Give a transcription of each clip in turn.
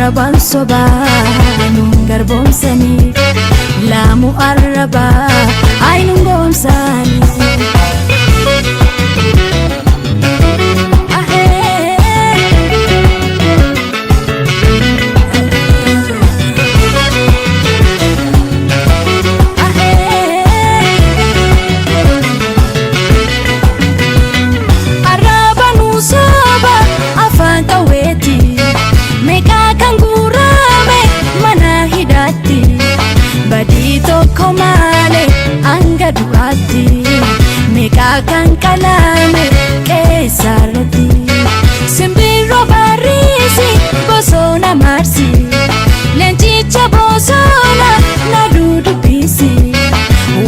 Arrabaan sobaa nuun garboomsanii laamu arrabaa ay nuun goomsanii. Arraba nuu sooba afaan qawweeti meeqaa kan guurame mana hidhaatti badii tokko malee hanga du'aatti meeqaa kan qalame qeessarratti simbirroo barriisi bosona marsi leencicha bosona na dudubbisi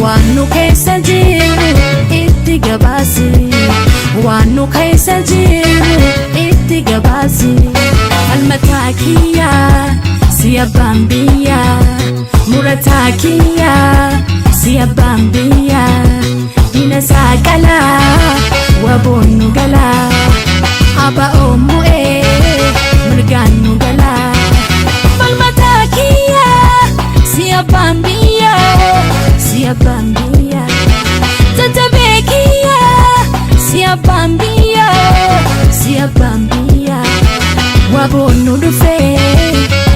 waan nu keessa jiru itti gabaasi waan nu keessa jiru itti gabaasi. Falmataa kiyyaa si abbaan biyyaa, murataa kiyyaa si abbaan biyyaa, diina saaqalaa waboon nu galaa, aba'oon mu'ee mirgaan nu galaa. Falmataa kiyyaa si abbaan biyyaa, si abbaan biyyaa, jajjabee kiyyaa si abbaan biyyaa, si abbaan biyyaa, waboon nu dhufee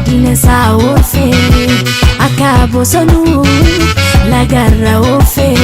diina isaa oofee akka bosonuu lagarra oofee.